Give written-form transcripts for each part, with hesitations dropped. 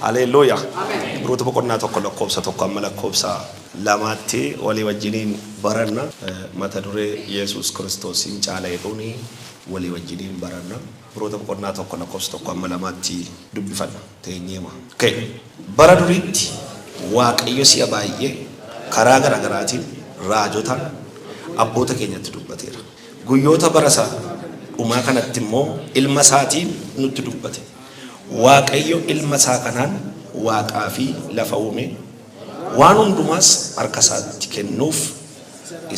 Haleluuyaa. Ibroota boqonnaa 1 lakkoofsa 1 amma lakkoofsa 2tti walii wajjiniin baranna. Mata duree Yesuus Kiristoos hin caala jedhuun walii wajjiniin baranna. Ibroota boqonnaa 1 lakkoofsa 1 amma 2tti dubbifanna. Teenyeema. Okay. Bara duriitti Waaqayyo si'a baay'ee karaa gara garaatiin raajotaan abboota keenyatti dubbateera. Guyyoota bara isa dhumaa kanatti immoo ilma isaatiin nutti dubbate. Waaqayyo ilma isaa kanaan waaqaa fi lafa uume, waan hundumaas harka isaatti kennuuf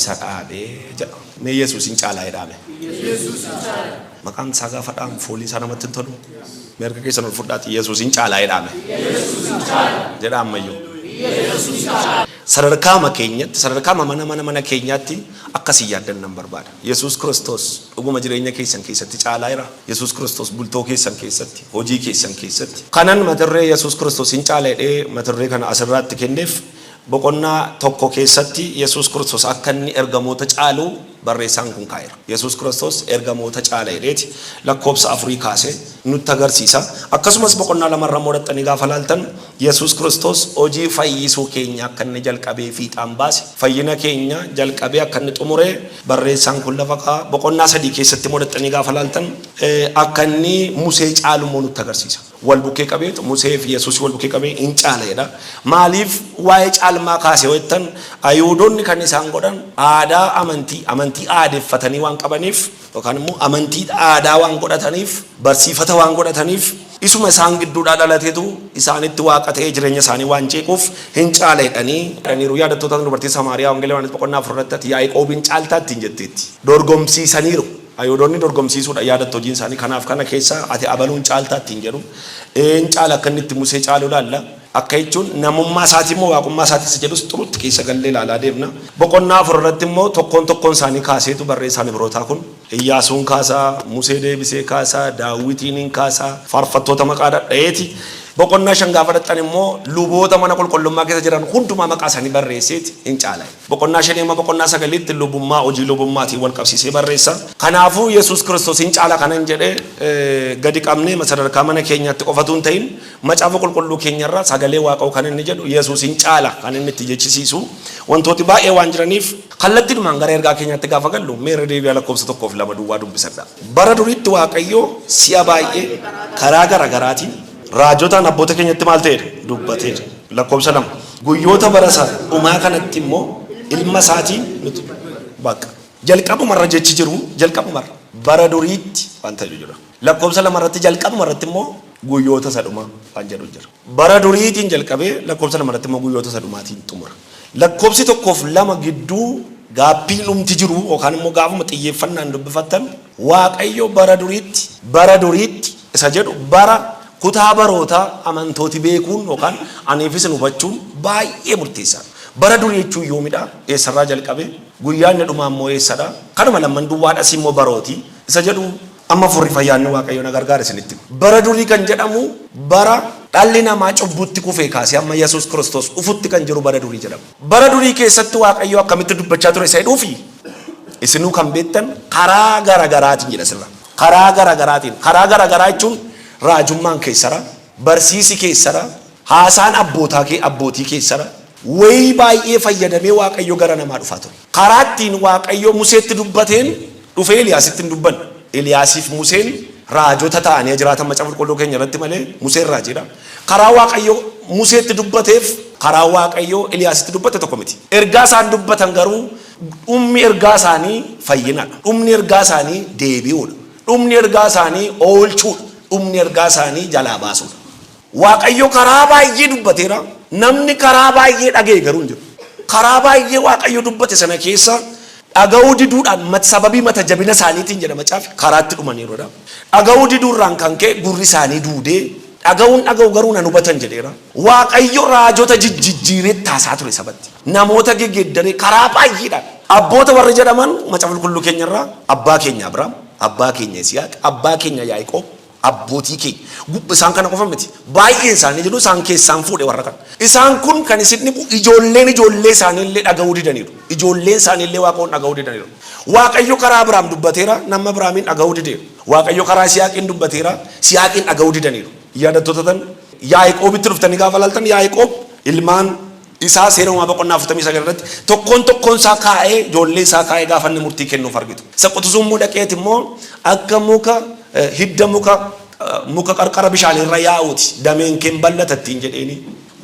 isa dhaabe jedha. Mee Yesuus hin caalaa jedhaa mee. Maqaan isaa gaafa dhaamu fooliin isaa namatti hin tolu. Mee harka keessan ol fudhaati Yesuus hin caalaa jedhaa mee. Jedhaa ammayyuu. Sadarkaama keenyatti, sadarkaama mana mana mana keenyaatti akka isin yaaddan nan barbaada. Yesuus Kiristoos dhuguma jireenya keessan keessatti caalaa jira? Yesuus Kiristoos bultoo keessan keessatti, hojii keessan keessatti. Kanan mata duree Yesuus Kiristoos hin caala jedhee mata duree kana asirraatti kenneef boqonnaa 1 keessatti Yesuus Kiristoos akka inni ergamoota caalu barreessaan kun kaa'eera. Yesuus Kiristoos ergamoota caala jedheeti lakkoobsa afurii kaasee nutti agarsiisa. Akkasumas boqonnaa 2 irra immoo dhaqxanii gaafa ilaaltan Yesuus Kiristoos hojii fayyisuu keenya akka inni jalqabee fiixaan baase, fayyina keenya jalqabee akka inni xumure barreessaan kun lafa kaa'a. Boqonnaa 3 keessatti immoo dhaqxanii gaafa ilaaltan akka inni Musee caalu immoo nutti agarsiisa. Wal bukkee qabeetu Musee fi Yesuus wal bukkee qabee in caala jedha. Maaliif waa'ee caalmaa kaase yoo jettan, Ayihuudonni kan isaan godhan aadaa amantii, amantii aadeffatanii waan qabaniif yookaan immoo amantii aadaa waan godhataniif, barsiifata waan godhataniif, isuma isaan gidduudhaa dhalatetu isaanitti waaqa ta'ee jireenya isaanii waan jeequuf hin caala jedhanii jedhaniiru. Yaadattoota dubartii Samaariyaa Wangeela Yohaannis boqonnaa 4 irratti ati Yaaqoobiin caaltaa ittiin jetteetti. Dorgomsiisaniiru. Ayihuudonni dorgomsiisuudha yaadattu hojiin isaanii. Kanaaf kana keessaa ati abaluun caaltaa ittiin jedhu. Een caala akka inni itti Musee caalu ilaalla. Akka jechuun namummaa isaatii moo waaqummaa isaatii isa jedhus xurutti keessa gallee ilaalaa deemna. Boqonnaa 4 irratti immoo tokkoon tokkoon isaanii kaaseetu barreessaan Ibrootaa kun Iyyaasuun kaasa, Musee deebisee kaasa, Daawwitiin in kaasa, faarfattoota maqaa dhadha'eeti. Boqonnaa 5 gaafa dhaqxan immoo luboota mana qulqullummaa keessa jiran hundumaa maqaa isaanii barreesseeti in caala. Boqonnaa shanii hamma boqonnaa sagaliitti lubummaa hojii lubummaatiin wal qabsiisee barreessa. Kanaafuu Yesuus Kiristoos in caala kanan jedhe gadi qabnee sadarkaa mana keenyaatti qofatu hin ta'in macaafa qulqulluu keenyarraa sagalee Waaqoo kan inni jedhu Yesuus in caala kan inni itti jechisiisu wantooti baay'ee waan jiraniif kallattiidhumaan gara ergaa keenyaatti gaafa gallu mee irra deebi'aa lakkoofsa 1 fi 2 duwwaa dubbisadha. Bara duriitti Waaqayyo si'a baay'ee karaa gara garaatiin raajotaan abboota keenyatti maal ta'eera? Dubbateera. Lakkoofsa 2. Guyyoota bara isa dhumaa kanatti immoo ilma isaatiin nutti bakka. Jalqabuma irra jechi jiru jalqabuma irra bara duriitti wanta jedhu jira. Lakkoofsa 2 irratti jalqabuma irratti immoo guyyoota isa dhumaa waan jedhu jira. Bara duriitiin jalqabee lakkoofsa 2 irratti immoo guyyoota isa dhumaatiin xumura. Lakkoofsi 1 fi 2 gidduu gaappiin dhumti jiru yookaan immoo gaafuma xiyyeeffannaan dubbifattan Waaqayyo bara duriitti bara duriitti isa jedhu bara Kutaa barootaa amantooti beekuun yookaan aniif isin hubachuun baay'ee murteessaadha. Bara durii jechuun yoomidha? Eessarraa jalqabe? Guyyaa inni dhumaa immoo eessadha? Kanuma lamman duwwaadhas immoo barooti? Isa jedhu amma furri fayyaanni Waaqayyoo na gargaare isinitti hima. Bara durii kan jedhamu bara dhalli namaa cubbuutti kufee kaasee amma Yesuus Kiristoos dhufutti kan jiru bara durii jedhama. Bara durii keessatti Waaqayyo akkamitti dubbachaa ture isa jedhuufi isinuu kan beektan karaa gara garaatiin jedha asirra. Karaa gara garaatiin. Karaa gara garaa jechuun raajummaan keessara, barsiisi keessara, haasaan abbootaa kee abbootii keessara, wayii baay'ee fayyadamee Waaqayyo gara namaa dhufaa ture. Karaa ittiin Waaqayyo Museetti dubbateen dhufee Eliyaasitti hin dubbanne. Eliyaasiif Museen raajota ta'anii jiraatan macaafa qulqulluu keenya irratti malee Museen raajiidha. Karaa Waaqayyo Museetti dubbateef karaa Waaqayyo Eliyaasitti dubbate tokko miti. Ergaa isaan dubbatan garuu Dhummi ergaa isaanii fayyinadha. Dhumni ergaa isaanii deebi'uudha. Dhumni ergaa isaanii oolchuudha. Dhumni ergaa isaanii jalaa baasuudha. Waaqayyo karaa baay'ee dubbateera. Namni karaa baay'ee dhaga'e garuu hin jiru. Karaa baay'ee Waaqayyo dubbate sana keessa dhaga'uu diduudhaan sababii mata jabina isaaniitiin jedha macaafi karaatti dhumaniiru. Dhaga'uu diduurraan kan ka'e gurri isaanii duudee dhaga'uun dhaga'u garuu nan hubatan jedheera. Waaqayyo raajota jijjijjiiree itti haasaa ture sabatti. Namoota gegeeddaree karaa baay'eedhaan. Abboota warri jedhaman macaafa qulqulluu keenya irraa abbaa keenya Abrahaam, abbaa keenya Yisihaaq, abbaa keenya Yaaqoob, abbootii keenya. Isaan kana qofa miti. Baay'een isaanii jedhu isaan keessaan fuudhe warra kana. Isaan kun kan isin dhibu ijoolleen ijoollee isaanii illee dhaga'uu didaniiru. Ijoolleen isaanii illee Waaqayyoon dhaga'uu didaniiru. Waaqayyo karaa Abrahaam dubbateera, nama Abrahaamiin dhaga'uu dideera. Waaqayyo karaa Yisihaaqiin dubbateera, Yisihaaqiin dhaga'uu didaniiru. Yaadattoota tan Yaaqoobitti dhuftanii gaafa laaltan, Yaaqoob ilmaan isaa Seera Uumamaa boqonnaa 49 irratti tokkoon tokkoon isaa kaa'ee, ijoollee isaa kaa'ee gaafa inni murtii kennuuf argitu. Isa quxisuu immoo dhaqeet immoo akka muka hidda muka qarqara bishaanii irra yaa'uuti, dameen kee hin bal'ata ittiin jedheeni.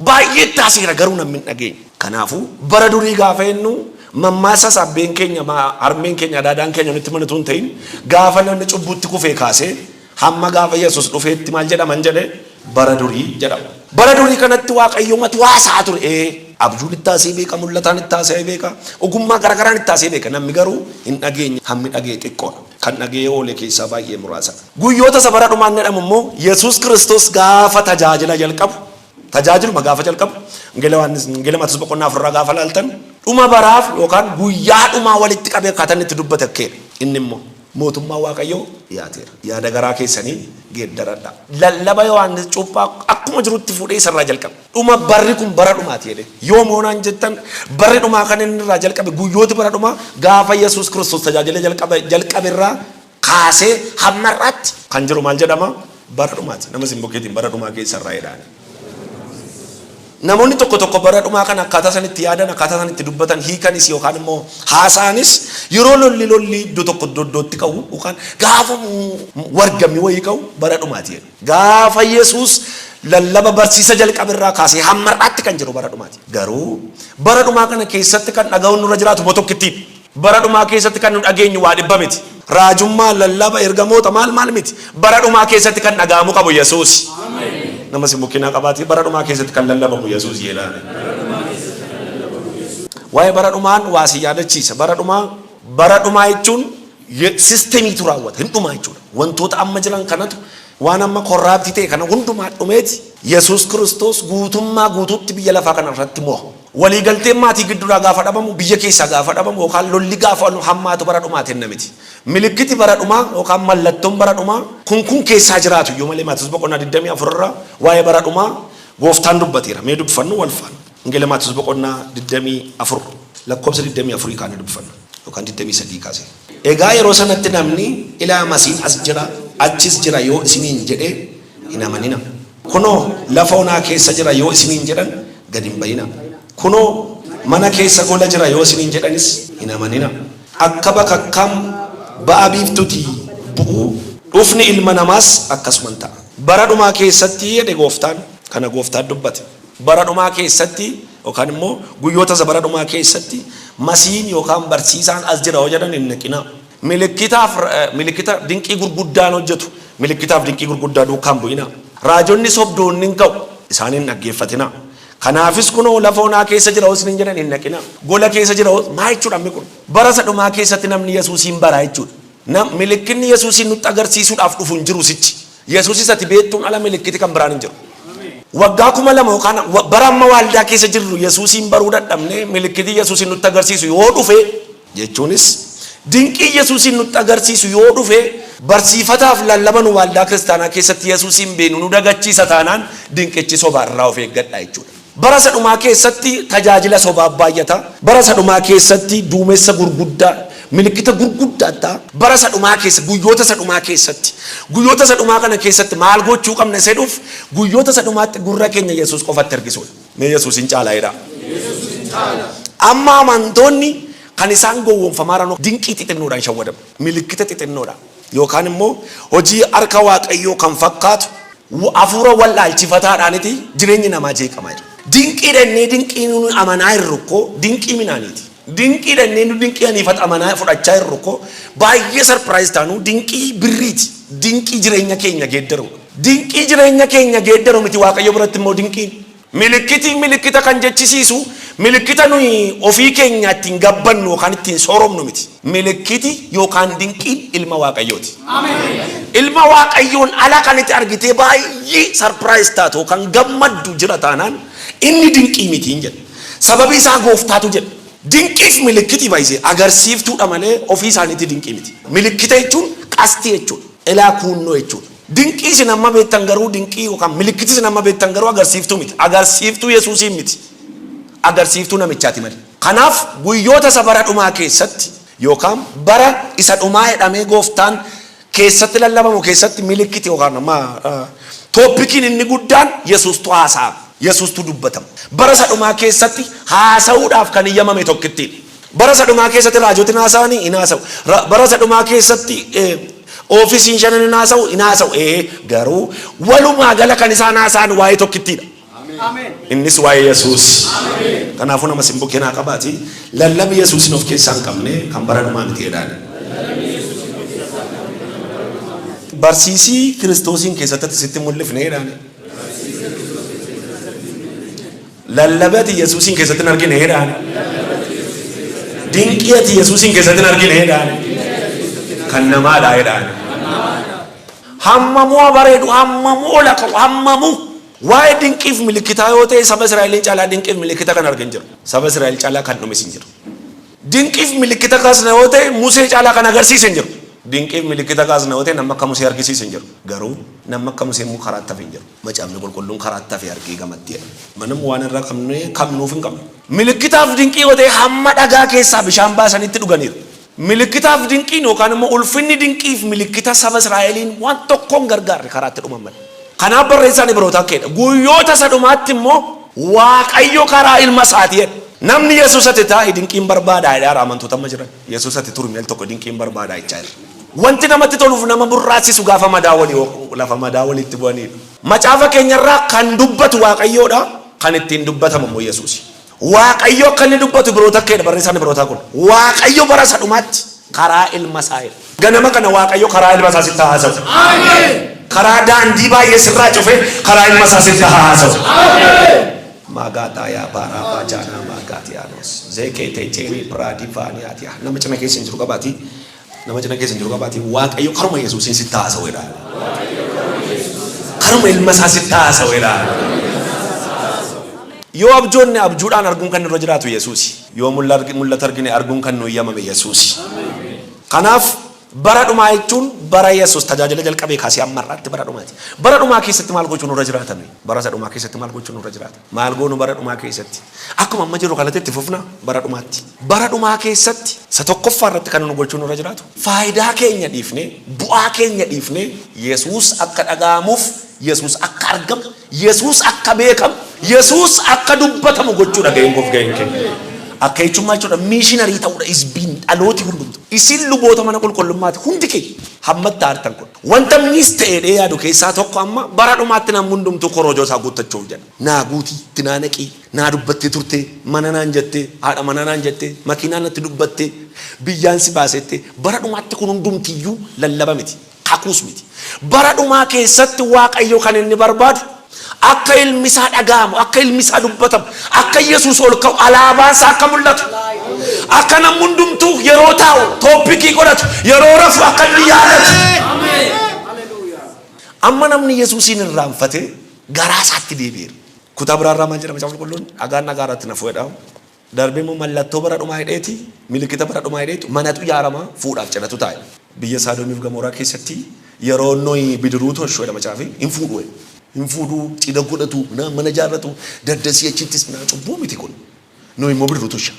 Baay'ee taasiseera, garuu namni hin dhageenye. Kanaafuu bara durii gaafa jennu mammaasas abbeen keenya, harmeen keenya, adaadaan keenya nutti manatu hin ta'in, gaafa namni cubbutti kufee kaasee hamma gaafa Yesuus dhufeetti maal jedhaman jedhe? Bara durii jedhama. Bara durii kanatti Waaqayyo matu haasaa ture. Abjuun itti haasee beeka, mul'ataan itti haasee beeka, ogummaa garagaraan itti haasee beeka. Namni garuu hin dhageenye, hammi dhagee xiqqoodha. Kan dhagee oole keessaa baay'ee muraasa. Guyyoota isa bara dhumaan jedhamu immoo Yesuus Kiristoos gaafa tajaajila jalqabu, tajaajiluma gaafa jalqabu, Wangeela Maatiyoos boqonnaa 4 gaafa laaltan, dhuma baraaf yookaan guyyaa dhumaa walitti qabee akkaataa inni itti dubbate akkeedha. Inni immoo mootummaa Waaqayyoo dhiyaateera. Yaada garaa keessanii geeddaradha. Lallaba Yohaannis Cuuphaa akkuma jirutti fuudhee isarraa jalqabe. Dhuma barri kun bara dhumaati jedhe. Yoom hoonaan jettan, barri dhumaa kan inni irraa jalqabe, guyyooti bara dhumaa gaafa Yesuus Kiristoos tajaajila jalqabe irraa kaasee hamma har'aatti kan jiru maal jedhama? Bara dhumaati. Nama simbokkeetiin bara dhumaa keessa irraa jedhaani. Namoonni tokko tokko bara dhumaa kana akkaataa isaan itti yaadan, akkaataa isaan itti dubbatan, hiikanis yookaan immoo haasa'anis, yeroo lolli iddoo tokko iddoo iddootti ka'u yookaan gaafa wargamni wayii ka'u bara dhumaati jedhu. Gaafa Yesuus lallaba barsiisa jalqabe irraa kaasee hamma har'aatti kan jiru bara dhumaati. Garuu bara dhumaa kana keessatti kan dhaga'uun nurra jiraatu immoo tokkittiidha. Bara dhumaa keessatti kan nu dhageenyu waa dhibba miti. Raajummaa, lallaba, ergamoota maal maal miti. Bara dhumaa keessatti kan dhaga'amu qabu Yesuus. Nama si bukkinaa qabaatee bara dhumaa keessatti kan lallabamu Yesuus jedhaan. Waa'ee bara dhumaan waa si yaadachiisa. Bara dhumaa jechuun systemiitu raawwata. Hin dhumaa jechuudha. Wantoota amma jiran kanatu, waan amma corrupt ta'e kana hundumaa dhumeeti Yesuus Kiristoos guutummaa guutuutti biyya lafaa kana irratti mo'a. Waliigalteen maatii gidduudhaa gaafa dhabamu, biyya keessaa gaafa dhabamu yookaan lolli gaafa hammaatu bara dhumaa tenna miti. Milikkiti bara dhumaa yookaan mallattoon bara dhumaa kun keessaa jiraatu iyyuu malee, Maatiyoos boqonnaa 24 irraa waa'ee bara dhumaa gooftaan dubbateera. Mee dubbifannu wal faana. Wangeela Maatiyoos boqonnaa 24 lakkoofsa 24 kaanii dubbifanna yookaan 23 kaasee. Egaa yeroo sanatti namni ilaa masiin as jira, achis jira yoo isiniin jedhee hin amanina. Kunoo lafa onaa keessa jira yoo isiniin jedhan gad hin bayina. Kunoo mana keessa gola jira yoo isiniin jedhanis hin amanina. Akka bakakkaan ba'a biiftuutii bu'uu, dhufni ilma namaas akkasuman ta'a. Bara dhumaa keessatti jedhe gooftaan, kana gooftaan dubbate. Bara dhumaa keessatti yookaan immoo guyyoota isa bara dhumaa keessatti masiin yookaan barsiisaan as jira yoo jedhan hin naqinaa. Milikkitaaf milikkita dinqii gurguddaan hojjetu. Milikkitaaf dinqii gurguddaa duukaan bu'inaa. Raajonni sobdoonni hin ka'u. Isaan hin dhaggeeffatinaa. Kanaafis kunoo lafa onaa keessa jira yoo isiniin jedhan hin naqinaa. Gola keessa jira yoo maal jechuudha ammi kun? Bara isa dhumaa keessatti namni Yesuusiin baraa jechuudha. Milikkinni Yesuusiin nutti agarsiisuudhaaf dhufu hin jiru sichi. Yesuusis ati beektuun ala milikkiti kan biraan hin jiru. Waggaa 2000 yookaan bara amma waaldaa keessa jirru Yesuusiin baruu dadhabne, milikkiti Yesuusiin nutti agarsiisu yoo dhufe, jechuunis dinqii Yesuusiin nutti agarsiisu yoo dhufe, barsiifataaf lallaba nu waaldaa kiristaanaa keessatti Yesuusiin beenu nu dagachiisa taanaan, dinqichi sobaa irraa of eeggadha jechuudha. Bara isa dhumaa keessatti tajaajila sobaa baay'ata. Bara isa dhumaa keessatti duumessa gurguddaa, milikkita gurguddaa ta'a. Bara isa dhumaa keessa, guyyoota isa dhumaa keessatti. Guyyoota isa dhumaa kana keessatti maal gochuu qabna jedhuuf, guyyoota isa dhumaatti gurra keenya Yesuus qofatti ergisuudha. Mee Yesuusin caalaa jedhaa. Amma amantoonni kan isaan gowwoomfamaa jiran dinqii xixinnoodhaan shawwadamu. Milikkita xixinnoodhaan. Yookaan immoo hojii harka Waaqayyoo kan fakkaatu hafuura wallaalchifataadhaaniti jireenyi namaa jeeqamaa jira. Dinqii dhannee dinqii nu amanaa jirru koo dinqii minaaniiti. Dinqii dhannee nu dinqii aniifata amanaa fudhachaa jirru koo baay'ee surprise taanu dinqii birriiti. Dinqii jireenya keenya geeddaru. Dinqii jireenya keenya geeddaru miti Waaqayyo biratti immoo dinqiin. Milikkiti milikkita kan jechisiisu milikkita nuyi ofii keenya ittiin gabbannu yookaan ittiin sooromnu miti. Milikkiti yookaan dinqiin ilma Waaqayyooti. Ilma Waaqayyoon ala kan itti argitee baay'ee surprise taatu yookaan gammaddu jira taanaan, inni dinqii miti hin jedhu. Sababii isaa gooftaatu jedha. Dinqiif milikkiti baay'isee agarsiiftuudha malee ofii isaaniitti dinqii miti. Milikkita jechuun qastii jechuudha. Elaa kuunnoo jechuudha. Dinqii isin amma beektan garuu, dinqii yookaan milikkiti isin amma beektan garuu agarsiiftuu miti. Agarsiiftuu Yesuusiin miti. Agarsiiftuu namichaati malee. Kanaaf guyyoota isa bara dhumaa keessatti yookaan bara isa dhumaa jedhamee gooftaan keessatti lallabamu keessatti milikkiti yookaan amma Topiciin inni guddaan Yesuustu haasa'ama. Yesuustu dubbatama. Bara isa dhumaa keessatti haasa'uudhaaf kan iyyamame tokkittiidha. Bara isa dhumaa keessatti raajotiin haasa'anii hin haasa'u. Bara isa dhumaa keessatti oofisiin shanan hin haasa'u hin haasa'u. Garuu walumaa gala kan isaan haasa'an waa'ee tokkittiidha. Innis waa'ee Yesuus. Kanaafuu nama sin bukkee naa qabaati. Lallabi Yesuusin of keessaa hin qabne kan bara dhumaa miti jedhaani. Barsiisii Kiristoosiin keessatti ati sitti mul'ifne jedhaani. Lallabi ati Yesuusin keessatti hin argine jedhaani. Dinqii ati Yesuusin keessatti hin argine jedhaani. Kan namaadha jedhaani. Hammamuu bareedu, hammamuu ola ka'u, hammamuu. Waa'ee dinqiif milikitaa yoo ta'e, saba Israa'eliin caalaa dinqiif milikita kan argan jiru. Saba Israa'el caalaa kan dhumes hin jiru. Dinqiif milikita kaasna yoo ta'e, Musee caalaa kan agarsiise hin jiru. Dinqiif milikita kaasna yoo ta'e, nama akka Musee argisiise hin jiru. Garuu nama akka Musee immoo karaatti hafe hin jiru. Macaafni qulqulluun karaatti hafe argee gamatti jedha. Manam waan irraa qabnee qabnuuf hin qabnu. Milikitaaf dinqii yoo ta'e, hamma dhagaa keessaa bishaan baasanitti dhuganiiru. Milikitaaf dinqiin yookaan immoo ulfinni dinqiif milikita saba Israa'eliin waan tokkoon gargaarre karaatti dhuman malee. Kanaaf barreessaan Ibrootaa keedha. Guyyoota isa dhumaatti immoo Waaqayyo karaa ilma isaatii jedha. Namni Yesuus ati taa'i dinqiin barbaadaa jedhaa amantoota amma jiran. Yesuus ati turi meel tokko dinqiin barbaadaa jechaa jira. Wanti namatti toluuf nama burraasisu gaafa madaa walii lafa madaa walitti bu'anidha. Macaafa keenyarraa kan dubbatu Waaqayyoodha. Kan ittiin dubbatamu immoo Yesuusi. Waaqayyo akka inni dubbatu Ibroota keedha barreessaan Ibrootaa kun. Waaqayyo bara isa dhumaatti karaa ilma isaa jedha. Ganama kana Waaqayyo karaa ilma isaa sitti haasa'u. Karaa daandii baay'ee sirraa cufee karaa ilma isaa sitti haasa'u. Magaataa yaa baaraa baajaanaa maagaatiyaanos zeekeetee jeerii biraadii vaaniyaatiyaa. Nama cina keessa hin jiru qabaati. Nama cina keessa hin jiru qabaati. Waaqayyo karuma Yesuusiin sitti haasa'u jedha. Karuma ilma isaa sitti haasa'u jedha. Yoo abjoonne abjuudhaan arguun kan nurra jiraatu Yesuusi. Yoo mul'ata argine arguun kan nu iyyamame Yesuusi. Kanaaf bara dhumaa jechuun bara Yesuus tajaajila jalqabee kaasee amma har'aatti bara dhumaati. Bara dhumaa keessatti maal gochuun nurra jiraata nuyi? Bara isa dhumaa keessatti maal gochuun nurra jiraata? Maal goonu bara dhumaa keessatti? Akkuma amma jirru kanatti itti fufna bara dhumaatti. Bara dhumaa keessatti isa tokkoffaa irratti kan nu gochuun nurra jiraatu, faayidaa keenya dhiifnee, bu'aa keenya dhiifnee, Yesuus akka dhaga'amuuf, Yesuus akka argamu, Yesuus akka beekamu, Yesuus akka dubbatamu gochuudha ga'een koof ga'een keenya. Akka jechuun maal jechuudha? Missionary ta'uudha isbiin dhalooti hundumtu. Isin luboota mana qulqullummaati hundi keenya hammatti aartan kun. Wanta miss ta'eedhee yaadu keessaa tokko, amma bara dhumaatti namni hundumtuu korojoo isaa guuttachuuf jedha. Naa guutii, itti naa naqii, naa dubbattee turtee, mana naan jettee, haadha manaa naan jettee, makiinaa natti dubbattee, biyyaan si baasettee, bara dhumaatti kun hundumtiyyuu lallaba miti. Kakuus miti. Bara dhumaa keessatti Waaqayyo kan inni barbaadu akka ilmi isaa dhaga'amu, akka ilmi isaa dubbatamu, akka Yesuus ol ka'u, alaabaan isaa akka mul'atu, akka namni hundumtuu yeroo taa'u topic godhatu, yeroo rafu akka inni yaadatu. Amma namni Yesuusiin irraanfatee garaa isaatti deebi'eera. Kutaa biraarraa maal jedhama Macaafa Qulqulluun? Dhagaan dhagaa irratti nafu jedha. Darbee immoo mallattoo bara dhumaa hidheeti, milikita bara dhumaa hidheetu manatu ijaarama, fuudhaaf cidhatu taa'e. Biyya Saadomiif Gamooraa keessatti yeroo Nohi bidiruu tolchu jedha macaafi, hin fuudhu. Hin fuudhu, cidha godhatu, mana ijaarratu, daddasii achittis naa cubbuu miti kun. Nohi immoo bidiruu tolcha.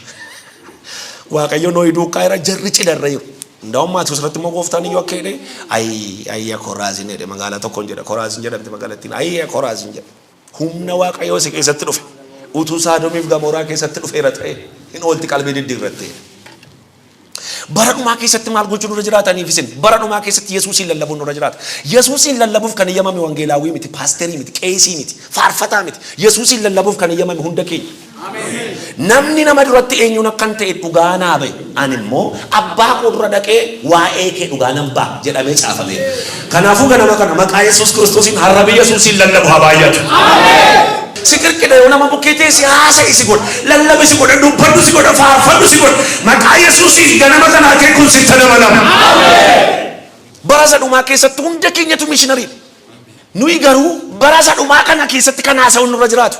Waaqayyo Nohi duukaa jira, jarri cidharra jiru. Ndaa'um Maatiyoos irratti immoo gooftaan iyyuu akka jedhe, "Ayya Koraazin" jedhe, magaalaa tokkoon jedha, Koraazin jedhamti magaalattiin, "Ayya Koraazin" jedhe. Humna Waaqayyoo si keessatti dhufe utuu Saadomiif Gamooraa keessatti dhufeera ta'e hin oolti qalbii diddiirrattee. Bara dhumaa keessatti maal gochuun nurra jiraataniif isin? Bara dhumaa keessatti Yesuusiin lallabuun nurra jiraata. Yesuusiin lallabuuf kan eeyyamame wangeelaawwii miti, paasterii miti, qeesii miti, faarfataa miti. Yesuusiin lallabuuf kan eeyyamame hunda keenya. Namni nama duratti eenyuun akkan ta'e dhugaa naa bahe, ani immoo abbaa koo dura dhaqee waa'ee kee dhugaa nan ba'a jedhamee caafameera. Kanaafuu ganama kana maqaa Yesuus Kiristoosiin harrabi Yesuusiin lallabu haa baay'atu. Si qirqidha yoo nama bukkee ta'e, si haasa'i si godha, lallabi si godha, dubbadhu si godha, faarfadhu si godha. Maqaa Yesuusiin ganama kana akeekuun sitti dabalama. Bara isa dhumaa keessatti hunda keenyatu missionarydha. Nuyi garuu bara isa dhumaa kana keessatti kan haasa'uun nurra jiraatu.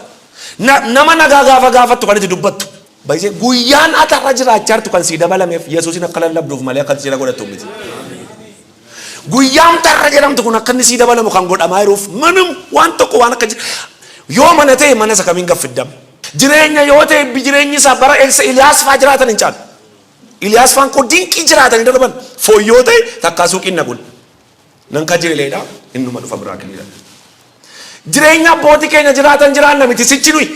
Nama nagaa gaafa gaafattu kan itti dubbattu. Baay'ee guyyaan ati har'a jiraachaa jirtu kan sii dabalameef Yesuusin akka lallabduuf malee akka cidha godhattu miti. Guyyaan tarra jedhamtu kun akka inni sii dabalamu kan godhamaa jiruuf manum waan tokko waan akka yoo mana ta'e mana isa kamiin gaffiddama. Jireenya yoo ta'e jireenyi isaa bara Elsa Iliyaas faa jiraatan hin caalu. Iliyaas faan koo dinqii jiraatanii darban foon yoo ta'e takkaa suuqiin nagun. Nan kajeeleedha, innuma dhufa miraacleiidha. Jireenya abbootii keenya jiraatan jiraanna miti sichi nuyi.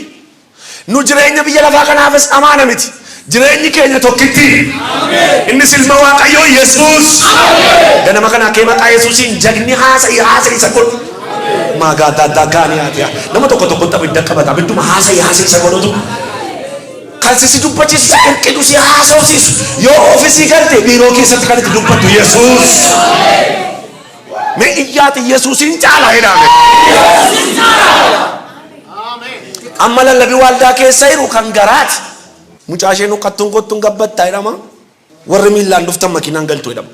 Nu jireenya biyya lafaa kanaafis amaana miti. Jireenyi keenya tokkitti. Innis ilma Waaqayyoo Yesuus. Ganama kana kee maqaa Yesuusiin jagni haasa'i haasa'i isa godhu. Maagaadaaddaa haatiya. Nama tokko tokkotti abidda qabata. Abidduma haasa'i haasa'i isa godhutu. Kan si dubbachiisu, si qirqidu, si haasofsiisu. Yoo ofiisii galte biiroo keessatti kan itti dubbattu Yesuus. Mee iyyaati Yesuusin caala jedhame. Amma lallabii waldaa keessa jiru kan garaati. Mucaa isheen huqqattuun kottuun gabbattaa jedhama. Warri miillaan dhuftan makiinaan galtu jedhama.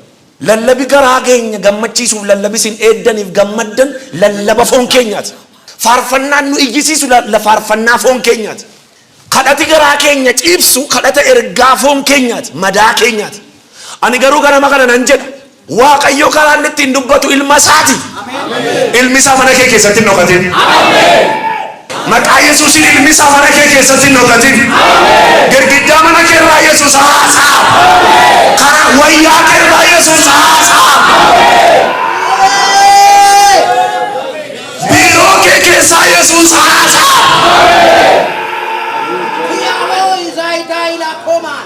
Lallabi garaa keenya gammachiisuuf lallabi isin eeddaniif gammaddan lallaba foon keenyaati. Faarfannaan nu iyyisiisu faarfannaa foon keenyaati. Kadhati garaa keenya ciibsu kadhata ergaa foon keenyaati. Madaa keenyaati. Ani garuu ganama kana nan jedha. Waaqayyo karaa inni ittiin dubbatu ilma isaati. Ilmi isaa mana kee keessatti hin dhokatin. Maqaa Yesuusiin ilmi isaa mana kee keessatti hin dhokatin. Girgiddaa mana kee irraa Yesuus haasaa. Karaa wayyaa kee irraa Yesuus haasaa. Biiroo kee keessaa Yesuus haasaa.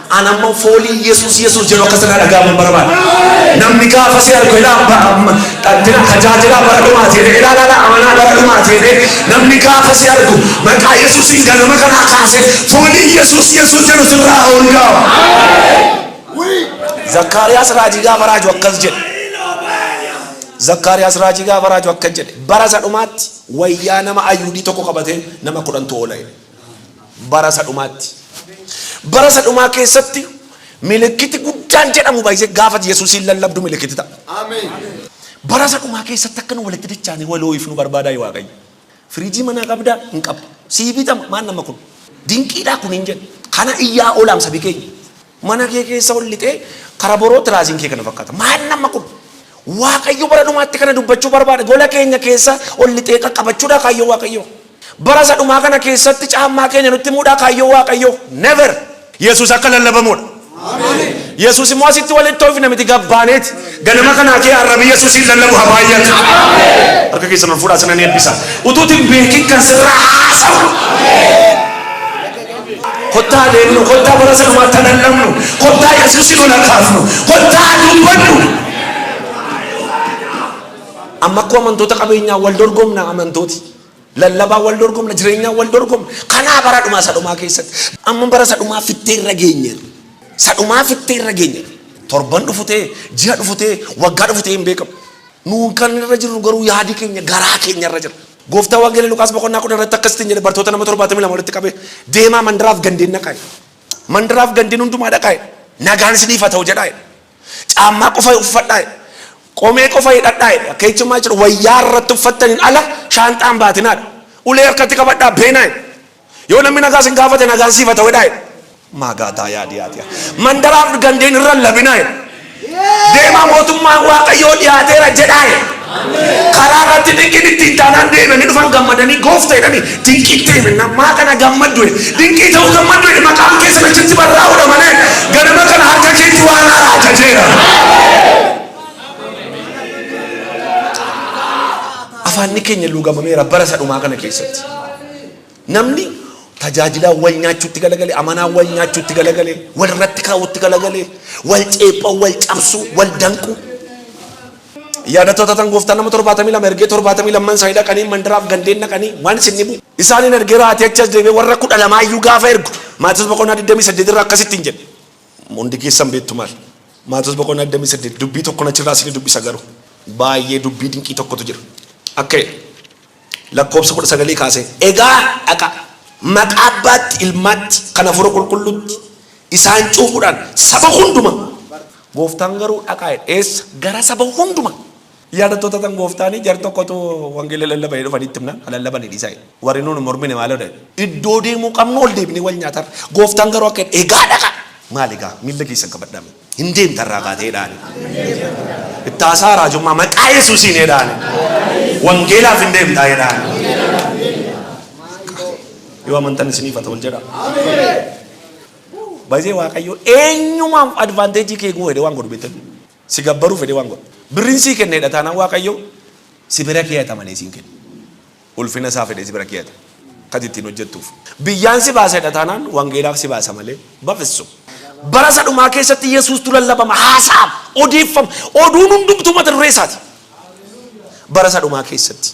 An amma foolii Yesuus Yesuus jedhu akka sana dhaga'aman barbaada. Namni gaafa si argu ilaa tajaajilaa bara dhumaati jedhee ilaa ilaa amanaa bara dhumaati jedhee namni gaafa si argu maqaa Yesuusiin ganama kanaa kaasee foolii Yesuus Yesuus jedhu sirraa ol ga'a. Zakkaariyaas raajii gaafa raaju akkas jedhe. Zakkaariyaas raajii gaafa raaju akkas jedhe. Bara isa dhumaatti wayyaa nama Ayuudii tokko qabatee nama 10tu oola jedhe. Bara isa dhumaatti. Bara isa dhumaa keessatti milikkiti guddaan jedhamu baay'ee gaafa Yesuusiin lallabdu milikkiti ta'a. Bara isa dhumaa keessatti akka nu walitti dachaanii wal hoo'ifnu barbaadaa Waaqayyo. Firiijii manaa qabdaa? Hin qabu. Sii bitama maal nama kun? Dinqiidhaa kun hin jedhu. Kana iyyaa oolaam sabi keenya. Mana kee keessa ol lixee kara boroo tiraasiin kee kana fakkaata. Maal nama kun? Waaqayyo bara dhumaatti kana dubbachuu barbaada. Gola keenya keessa ol lixee qaqqabachuudha kaayyoo Waaqayyo. Bara isa dhumaa kana keessatti caammaa keenya nutti himuudha kaayyoo Waaqayyo. Never. Yesuus akka lallabamuudha. Yesuus immoo asitti walitti oofna miti gabbaaneeti. Ganama kanaa kee arrabi Yesuusiin lallabu haa baay'atu. Harka keessan ol fuudhaa sinan eebbisa. Utuuti hin beekin kan sirraa haasa'u. Kottaa deemnu, kottaa bara isa dhumaatti lallabnu, kottaa Yesuusin ol kaafnu, kottaa dubbannu. Amma akkoo amantoota qabeenyaa wal dorgomna amantooti. Lallabaa wal dorgomna, jireenyaa wal dorgomna. Kanaa bara dhumaa isa dhumaa keessatti. Amma bara isa dhumaa fittee irra geenyeerra. Isa dhumaa fittee irra geenyeerra. Torban dhufu ta'e, ji'a dhufu ta'e, waggaa dhufu ta'e hin beekamu. Nuun kan irra jirru garuu yaadi keenya garaa keenya irra jira. Gooftaa Wangeela Luqaas boqonnaa 10 irratti akkasitti jedhe bartoota nama 72 walitti qabee deemaa mandaraaf gandeen dhaqaa. Mandaraaf gandeen hundumaa dhaqaa. Nagaan isiniif haa ta'u jedhaa. Caammaa qofa uffadhaa. Qomee qofa hidhadhaa. Akka jechuun maal jedhu wayyaa irratti uffattaniin ala shaanxaan baatinaadha. Ulee harkatti qabadhaa beenaa. Yoo namni nagaa isin gaafate nagaan siif haa ta'u jedhaa. Maagaataa yaadi yaadi. Mandaraaf gandeen irra labinaa. Deemaa mootummaan Waaqayyoo dhiyaateera jedhaa. Karaa irratti dinqiin ittiin taanaan deemanii dhufan gammadanii goofta jedhanii dinqii ta'e maa kana gammaddu dinqii ta'uu gammaddu maqaan keessan achitti barraa'uudha malee ganama kana harka keetti waan haaraa ajajeera. Afaanni keenya luugamameera bara isa dhumaa kana keessatti. Namni tajaajilaa wal nyaachuutti galagale, amanaa wal nyaachuutti galagale, wal irratti kaa'uutti galagale, wal ceepha'u, wal cabsuu, wal danquu. Yaadattoota tan gooftaan nama 72 ergee 72 isaanii dhaqanii mandaraaf gandeen dhaqanii waan isin dhibu. Isaaniin ergee raatee achi as deebi'ee warra 12 iyyuu gaafa ergu Maatiyoos boqonnaa 28 irraa akkasitti hin jedhe. Hundi keessan beektu maal? Maatiyoos boqonnaa 28 dubbii tokko achirraa isin dubbisa garuu baay'ee dubbii dinqii tokkotu jira. Akka jedhe lakkoobsa 19 kaasee egaa dhaqa maqaa abbaatti ilmaatti kan hafuura qulqulluutti isaan cuuphuudhaan saba hunduma. Gooftaan garuu dhaqaa jedhe eessa gara saba hunduma. Yaadattoota tan gooftaanii jar tokkotu wangeela lallabanii dhufanii itti himnaan lallabanii dhiisaa jedhe. Warri nuun mormine maal jedhe iddoo deemuu qabnu ol deebinee wal nyaatarra. Gooftaan garuu akka jedhe egaa dhaqa maal egaa miilla keessan qabadhaa hin deemtarraa kaatee jedhaani. Ittaasaa raajummaa maqaa Yesuusiin jedhaani. Wangeelaaf hin deemtaa jedhaani. Yoo amantan isiniif haa ta'u jedha. Baay'ee Waaqayyo eenyumaaf advaanteejii kee guu fedhe waan godhu beektan. Si gabbaruu fedhe waan godhu. Birriin sii kenneedha taanaan Waaqayyo si bira keeyata malee siin kennu. Ulfina isaa fedhee si bira keeyata. Kan ittiin hojjettuuf. Biyyaan si baasedha taanaan wangeelaaf si baasa malee bafissu. Bara isa dhumaa keessatti Yesuustu lallabama, haasa'ama, odeeffama. Oduun hundumtuu mata duree isaati. Bara isa dhumaa keessatti.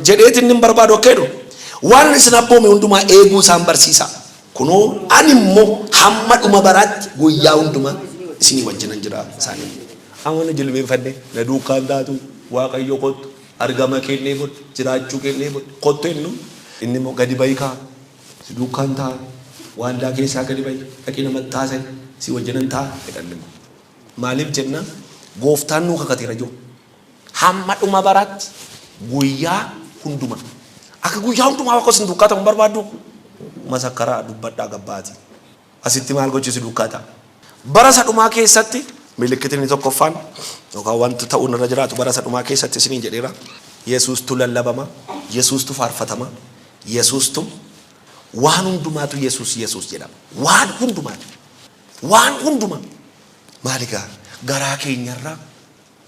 Jedheeti inni hin barbaadu akka jedhu waan isin abboome hundumaa eeguu isaan barsiisaa. Kunoo ani immoo hamma dhuma baraatti guyyaa hundumaa isinii wajjinan jira isaaniin. Amma nu jilbeenfanne na duukaan taatu Waaqayyo kottu argama kee dheebodhe jiraachuu kee dheebodhe kottu jennu inni immoo gadi ba'i kaa si duukaan ta'a waaldaa keessaa gadi ba'i dhaqii namatti haasa'i si wajjinan ta'a jedha inni immoo. Maaliif jenna gooftaan nuu kakateera jiru. Hamma dhuma baraatti guyyaa hundumaa. Akka guyyaa hundumaa waaqa isin duukaa ta'u hin barbaaddu? Masakkaraa dubbadhaa gabbaati. Asitti maal gochuu si duukaa ta'a? Bara isa dhumaa keessatti milikkitni inni tokkoffaan yookaan wanti ta'uun irra jiraatu bara isa dhumaa keessatti isiniin jedheera. Yesuustu lallabama, Yesuustu faarfatama, Yesuustu waan hundumaatu Yesuus Yesuus jedhama. Waan hundumaatu. Waan hundumaa. Maali gaa garaa keenyarraa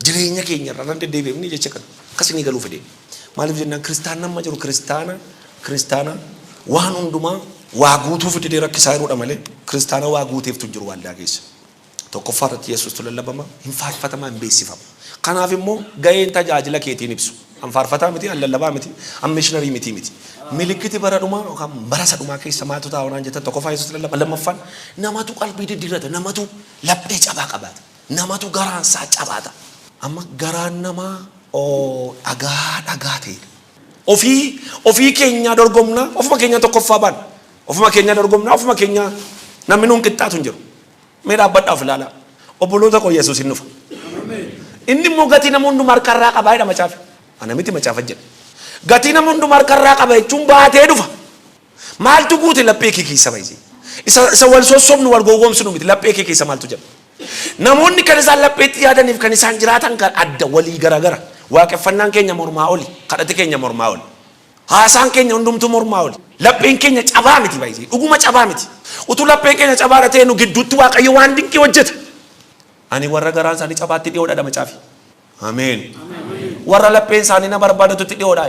jireenya keenyarraa nan deddeebi'amni jecha kana akkas inni galuu fedhe. Maaliif jennaan kiristaanni amma jiru kiristaana kiristaana waan hundumaa waa guutuu fidee rakkisaa jiruudha malee kiristaana waa guuteeftu hin jiru waldaa keessa. Tokkoffaa irratti Yesuustu lallabama, hin faarfatama, hin beeksifama. Kanaaf immoo gaheen tajaajila keetiin ibsu. An faarfataa miti, an lallabaa miti, an missionarii miti miti. Milikkiti bara dhumaa yookaan bara isa dhumaa keessa maaltu ta'a waan jettan tokkoffaa Yesuustu lallaba, lammaffaan namatu qalbii diddiirrata, namatu laphee cabaa qabaata, namatu garaan isaa cabaata. Amma garaan namaa dhagaa dhagaa ta'edha. Ofii ofii keenyaa dorgomnaa, ofuma keenyaa tokkoffaa baana. Ofuma keenyaa dorgomnaa, ofuma keenyaa namni nuun qixxaatu hin jiru. Mee dhaabbadhaa of ilaalaa. Obboloota koo Yesuus hin dhufa. Inni immoo gatii nama hundumaa harkarraa qabaa jedha macaafi. Ana miti macaafa jedha. Gatii nama hundumaa harkarraa qaba jechuun baatee dhufa. Maaltu guute laphee kee keessa baay'isee? Isa isa wal sossobnu wal gowwoomsinu miti laphee kee keessa maaltu jira? Namoonni kan isaan lapheetti yaadaniif kan isaan jiraatan kan adda walii garagara. Waaqeffannaan keenya mormaa oli, kadhati keenya mormaa oli. Haasaan keenya hundumtuu mormaa oli. Lapheen keenya cabaa miti baay'isee. Dhuguma cabaa miti. Utuu lapheen keenya cabaadha ta'e nu gidduutti Waaqayyo waan dinqii hojjeta. Ani warra garaan isaanii cabaatti dhiyoodha dha macaafi. Ameen. Warra lapheen isaanii na barbaadatutti dhiyoodha.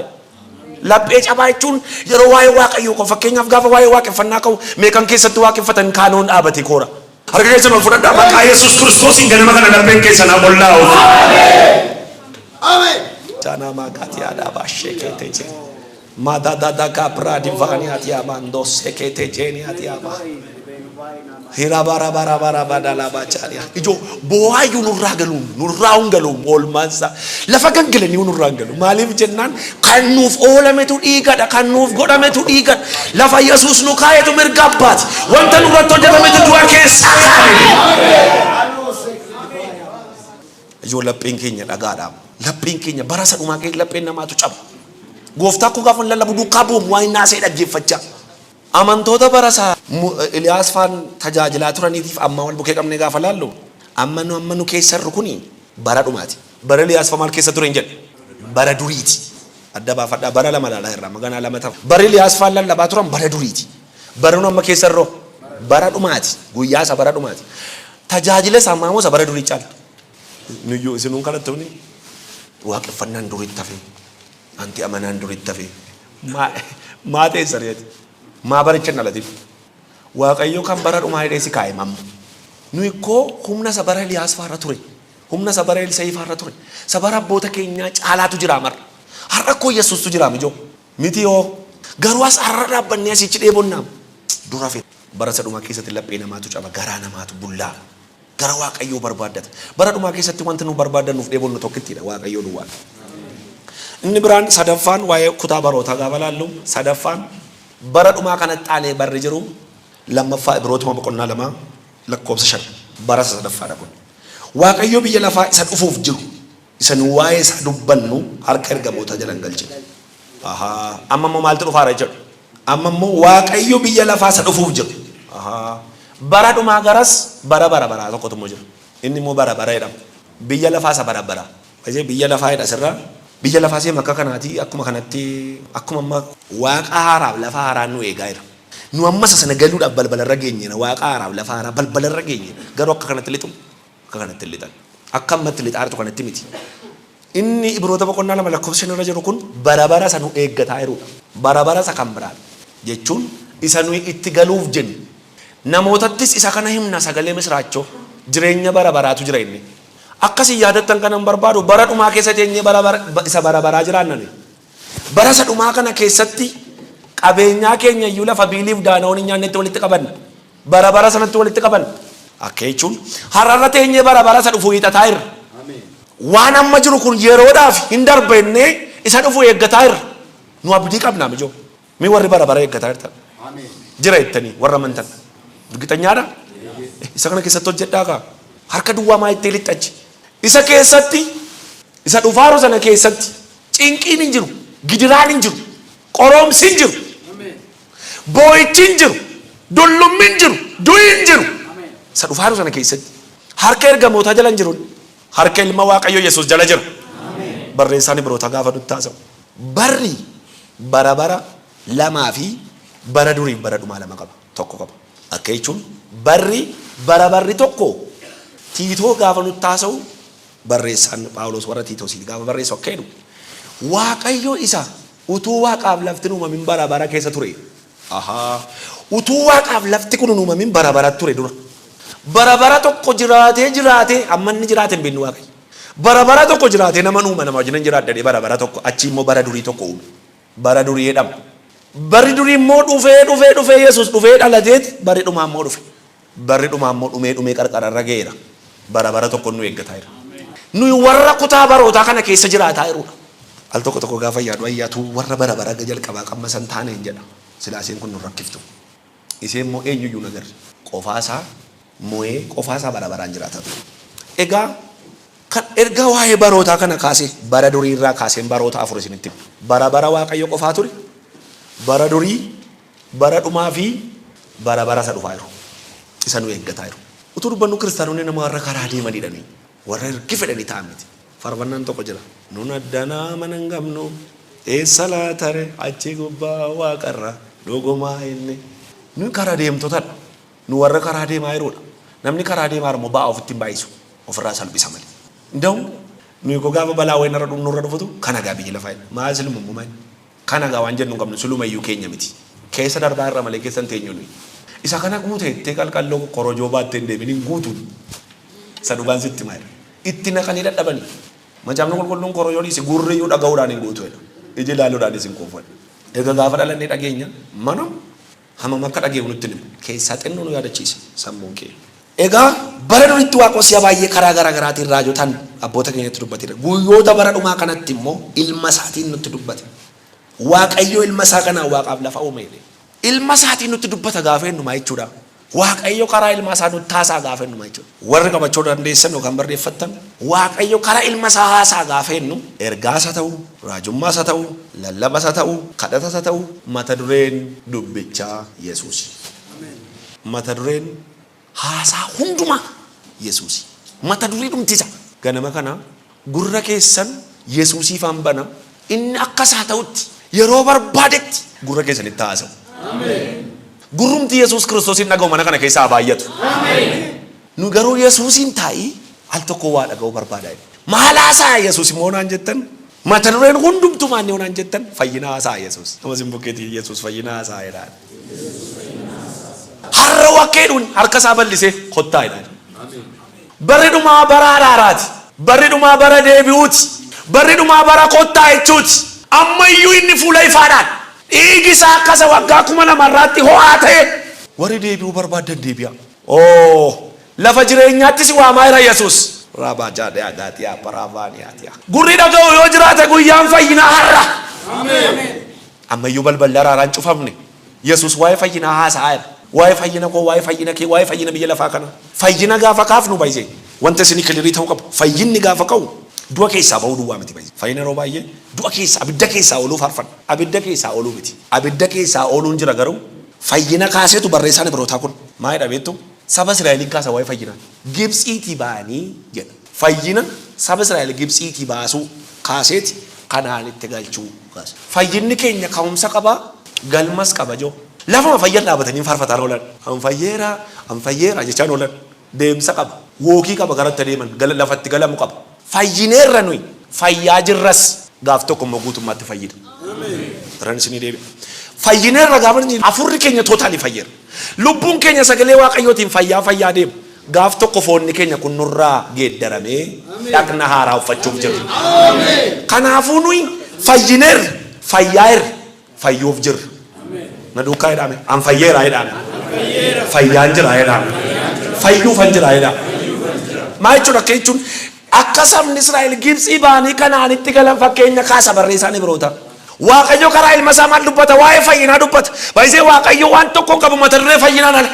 Laphee cabaa jechuun yeroo waa'ee Waaqayyoo ka'u fakkeenyaaf gaafa waa'ee waaqeffannaa ka'u meeqan keessatti waaqeffatan kaanoon dhaabate koora. Harka keessan ol fudhadhaa maqaa Yesuus Kiristoosiin ganama kana lapheen keessan haa qollaa'u. Ameen. Chana makati adaba shekete je. Madadada kapra divani atiamando sekete jeni atiama. Hirabarabarabarabarabadalabacharia. Ijoo boo'aayyuu nurraa galuun nurraa hin galuun oolmaansaa lafa gangalanii nurraa hin galu. Maaliif jennaan kan nuuf oolametu dhiigadha kan nuuf godhametu dhiigadha. Lafa Yesuus nu kaa'etu mirga abbaati. Wanta nurratti hojjetametu du'a keessaa kaa'ame. Ijoo lapheen keenya dhagaadha. Lapheen keenya bara isa dhumaa keessa lapheen namaatu caba. Gooftaa koo gaafa lallabu duukaa bu'uun waan inni haasa'e dhaggeeffachaa. Amantoota bara isaa Eliyaas faan tajaajilaa turaniitiif ammaa wal bukee qabnee gaafa laallu amma nu amma nu keessa jirru kuni bara dhumaati. Bara Eliyaas fa maal keessa ture hin jedhe? Bara duriiti. Adda baafadhaa bara lama laalaa irraa maganaa lama ta'a. Bara Eliyaas faan lallabaa turan bara duriiti. Bara nu amma keessa jirru bara dhumaati. Guyyaa isa bara dhumaati. Tajaajila isaa ammaa immoo isa bara durii caala. Nuyyuu isinuun kadhattoonni waaqeffannaan duritti hafe. Anti amanaan duritti hafe. Maa maa teessa reeti? Maa baricha hin dhalatin? Waaqayyo kan bara dhumaa jedhee si kaa'e mamma. Nuyi koo humna isa bara Eliyaas faarra ture. Humna isa bara Elsa'ii faarra ture. Isa bara abboota keenyaa caalaatu jira marra. Har'a koo Yesuustu jira mijoo. Miti hoo. Garuu as har'a dhaabbannee asichi dheebonnaam. Dura hafe. Bara isa dhumaa keessatti laphee namaatu caba, garaa namaatu bullaa. Gara Waaqayyoo barbaaddata. Bara dhumaa keessatti wanti nu barbaaddannuuf dheebonnu tokkittiidha, Waaqayyoo duwwaadha. Inni biraan sadaffaan waa'ee kutaa barootaa gaafa laallu sadaffaan bara dhumaa kanatti aanee barri jiru lammaffaa Ibrootuma boqonnaa 2 lakkoofsa 5 bara isa sadaffaadha kun. Waaqayyo biyya lafaa isa dhufuuf jiru isa nu waa'ee isaa dubbannu harka ergamootaa jala hin galchine. Ahaa. Amma immoo maaltu dhufaara jechuudha? Amma immoo Waaqayyo biyya lafaa isa dhufuuf jiru. Ahaa. Bara dhumaa garas bara bara baraa tokkotu immoo jira. Inni immoo bara bara jedhama. Biyya lafaa isa bara baraa. Baay'ee biyya lafaa jedha asirraa. Biyya lafaa seema akka kanaati akkuma kanatti akkuma amma waaqa haaraaf lafa haaraan nu eegaa jira. Nu amma isa sana galuudhaaf balbalarra geenyeera. Waaqa haaraaf lafa haaraa balbalarra geenyeera. Garuu akka kanatti lixu akka kanatti hin lixan. Akka ammatti lixaa jirtu kanatti miti. Inni Ibroota boqonnaa 2 lakkoofsa 5 irra jiru kun bara bara isa nu eeggataa jirudha. Bara bara isa kan biraadha. Jechuun isa nuyi itti galuuf jennu. Namootattis isa kana himna sagalee misiraachoo jireenya bara baraatu jira jennee. Akka isin yaadattan kanan barbaadu bara dhumaa keessa teenyee bara bara isa bara baraa jiraanna nuyi. Bara isa dhumaa kana keessatti qabeenyaa keenya iyyuu lafa biiliif daana'oon hin nyaannetti walitti qabanna. Bara bara sanatti walitti qabanna. Akka jechuun har'arra teenyee bara bara isa dhufu hiixataa jirra. Waan amma jiru kun yeroodhaaf hin darba jennee isa dhufu eeggataa jirra. Nu abdii qabna mijoo. Mee warri bara bara eeggataa jirtan. Jira jettanii warra amantan. Irgixanyaadha? Isa kana keessatti hojjedhaa kaa. Harka duwwaa maa ittee lixxa achi. Isa keessatti isa dhufaaru sana keessatti cinqiin hin jiru, gidiraan hin jiru, qoroomsi hin jiru, boo'ichi hin jiru, dullummi hin jiru, du'i hin jiru. Isa dhufaaru sana keessatti harka ergamootaa jala hin jiru. Harka ilma Waaqayyoo Yesuus jala jira. Barreessaan Ibrootaa gaafa nutti haasa'u. Barri bara bara lamaa fi bara duriif bara dhumaa lama qaba. Tokko qaba. Akka jechuun barri bara barri tokko Tiitoo gaafa nutti haasa'u barreessaan Phaawulos warra Tiitoosiif gaafa barreessu akka jedhu Waaqayyo isa utuu waaqaaf lafti hin uumamin bara bara keessa ture. Ahaa. Utuu waaqaaf lafti kun hin uumamin bara bara ture dura. Bara bara tokko jiraatee jiraatee amma inni jiraate hin beeknu Waaqayyo. Bara bara tokko jiraatee naman uuma nama wajjinan jiraadha jedhee bara bara tokko achii immoo bara durii tokko uume. Bara durii jedhama. Barri durii immoo dhufee dhufee dhufee Yesuus dhufee dhalateet barri dhumaa immoo dhufe. Barri dhumaa immoo dhumee dhumee qarqara irra ga'eera. Bara bara tokko nu eeggataa jira. Nuyi warra kutaa barootaa kana keessa jiraataa jirudha. Al tokko tokko gaafa yaadu ayyaatu warra bara bara jalqabaa qammasan taaneen jedha. Silaa isheen kun nu rakkiftu. Ishee immoo eenyuyyuu hin agarre. Qofaa isaa mo'ee qofaa isaa bara baraan jiraata ture. Egaa kan erga waa'ee barootaa kana kaasee bara durii irraa kaaseen baroota afur isinitti hima. Bara bara Waaqayyo qofaa ture, bara durii, bara dhumaa fi bara bara isa dhufaa jiru. Isa nu eeggataa jiru. Utuu dubbannu kiristaanonni nama warra karaa deemanidha nuyi. Warra ergi fedhanii ta'an miti. Farfannaan tokko jira. Nun addanaa mana hin qabnu, eessa laatare achi gubbaa waaqarra dhugumaa inni. Nuyi karaa deemtotadha. Nu warra karaa deemaa jiruudha. Namni karaa deemaa jiru immoo ba'aa ofitti hin baay'isu. Ofirraa salphisa malee. Nda'u nuyi koo gaafa balaa wayii narra nurra dhufutu kana gaa biyyi lafaa jedha. Maal silmummoo maal? Kana gaa waan jennu hin qabnu siluma iyyuu keenya miti. Keessa darbaa irra malee keessa hin teenyu nuyi. Isa kana guute jettee qalqalloo korojoo baattee hin deemin hin guutu. Isa dhugaan sitti himaa jira. Itti naqanii dadhabanii. Macaafni qulqulluun korojoo dhiisi gurri iyyuu dhaga'uudhaan hin guutu jedha. Iji ilaaluudhaanis hin quufu jedha. Erga gaafa dhalannee dhageenya mana hamam akka dhageehu nutti hin himu. Keessaa xinnoo nu yaadachiisa sammuun keenya. Egaa bara duriitti Waaqoo si'a baay'ee karaa garaa garaatiin raajotaan abboota keenyatti dubbateera. Guyyoota bara dhumaa kanatti immoo ilma isaatiin nutti dubbate. Waaqayyo ilma isaa kanaan waaqaaf lafa uume jedhe. Ilma isaatiin nutti dubbata gaafa jennu maa jechuudha? Waaqayyo karaa ilma isaa nutti haasa'a gaafa jennu maa jechuudha? Warri qabachuu dandeessan yookaan barreeffattan Waaqayyo karaa ilma isaa haasa'a gaafa jennu ergaas haa ta'u, raajummaas haa ta'u, lallabas haa ta'u, kadhatas haa ta'u mata dureen dubbichaa Yesuusi. Mata dureen haasaa hundumaa Yesuusi. Mata duree dhumti isa. Ganama kana gurra keessan Yesuusiifaan bana inni akka isaa ta'utti yeroo barbaadetti gurra keessanitti haasa'u. Gurrumti Yesuus Kiristoosiin dhaga'u mana kana keessa haa baay'atu. Nu garuu Yesuusiin taa'ii al tokko waa dhaga'uu barbaada. Maal haasa'a Yesuus immoo naan jettan mata dureen hundumtuu maanni naan jettan fayyina haasa'a Yesuus. Nama sin bukkeetii Yesuus fayyina haasa'a jedhaan. Har'a wakkeedhuun harka isaa bal'isee kottaa jedhaan. Barri dhumaa bara araaraati. Barri dhumaa bara deebi'uuti. Barri dhumaa bara kottaa jechuuti. Ammayyuu inni fuula ifaadhaan dhiigi isaa akka isa waggaa 2000 irraatti ho'aa ta'e warri deebi'uu barbaaddan deebi'aa. Oo, lafa jireenyaatti si waamaa jira Yesuus. Raabaa jaadhaa gaatiyaa paraavaaniyaatiyaa. Gurri dhaga'u yoo jiraate guyyaan fayyinaa har'a. Ammayyuu balballi araaraa hin cufamne. Yesuus waa'ee fayyinaa haasa'aa jira. Waa'ee fayyina koo, waa'ee fayyina kee, waa'ee fayyina biyya lafaa kanaa. Fayyina gaafa kaafnu baay'ee wanta isinii kilirii ta'uu qabu. Fayyinni gaafa ka'u du'a keessaa ba'uu duwwaa miti baay'ee. Fayyina yeroo baay'ee du'a keessaa, abidda keessaa ooluu faarfanna. Abidda keessaa ooluu miti. Abidda keessaa ooluun jira garuu fayyina kaaseetu barreessaan Ibrootaa kun maa jedha beektu? Saba Israa'eliin kaasa waa'ee fayyinaa. Gibtsiitii ba'anii jedha. Fayyina saba Israa'el Gibtsiitii baasuu kaaseeti Kanaanitti galchuu kaase. Fayyinni keenya ka'umsa qaba, galmas qaba joo. Lafuma fayyan dhaabatanii faarfataan oolan. An fayyeera, an fayyeera jechaan oolan. Deemsa qaba, wookii qaba gara itti adeeman, gala, lafa itti galamu qaba. Fayyineerra nuyi. Fayyaa jirras, gaaf tokko immoo guutummaatti fayyina. Irran isinii deebi'a. Fayyineerra gaafa inni hafuurri keenya totally fayyeera. Lubbuun keenya sagalee Waaqayyootiin fayyaa fayyaa deema. Gaaf tokko foonni keenya kun nurraa geeddaramee dhaqna haaraa uffachuuf jirra. Kanaafuu nuyi fayyineerra, fayyaairra, fayyuuf jirra. Na duukaa jedhaame. An fayyeera jedhaame. Fayyaan jira jedhaame. Fayyuufan jira jedhaame. Maal jechuudha akka jechuun akka sabni Israa'el Gibxii ba'anii Kanaanitti galan fakkeenya kaasa barreessaan Ibroota. Waaqayyo karaa ilma isaa maal dubbata? Waa'ee fayyinaa dubbata. Baay'isee Waaqayyo waan tokko hin qabu mata duree fayyinaan ala.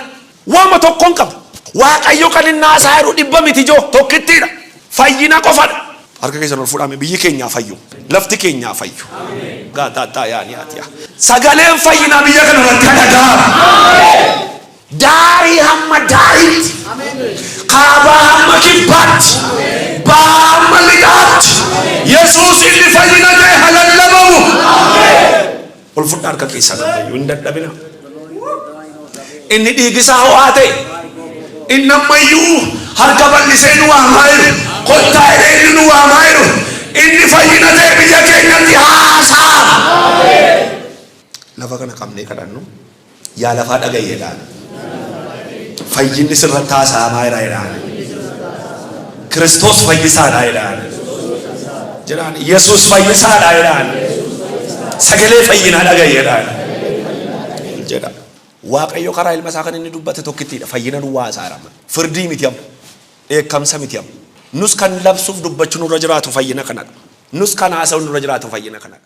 Waama tokko hin qabu. Waaqayyo kan inni haasaa jiru dhibba miti ijoo tokkittiidha. Fayyina qofadha. Harka keessan ol fuudhaame biyyi keenyaa fayyu. Lafti keenyaa fayyu. Gaataa yaa ni ati yaa. Sagaleen fayyinaa biyya kana irratti haa dhaga'amu. Daarii hamma daariitti. Kaabaa hamma kibbaatti. Bahaa hamma lixaatti. Yesuus inni fayyina ta'e haa lallabamu. Ol fudhaa harka keessan ammayyuu hin dadhabina. Inni dhiigisaa ho'aa ta'e. Inni ammayyuu harka bal'isee nu waamaa jiru. Kottaa jedhee inni nu waamaa jiru. Inni fayyina ta'e biyya keenyatti haasaa. Lafa kana qabnee kadhannu. Yaa lafaa dhaga'i jedhaan. Fayyinni sirratti haasa'amaa jira jedhaan. Kiristoos fayyisaadha jedhaan. Jedhaan Yesuus fayyisaadha jedhaan. Sagalee fayyinaa dhaga'i jedhaan. Jedha. Waaqayyo karaa ilma isaa kan inni dubbate tokkittiidha. Fayyina duwwaa haasaa jira amma. Firdii miti amma. Dheekkamsa miti amma. Nus kan labsuuf dubbachuu nurra jiraatu fayyina kanadha. Nus kan haasa'u nurra jiraatu fayyina kanadha.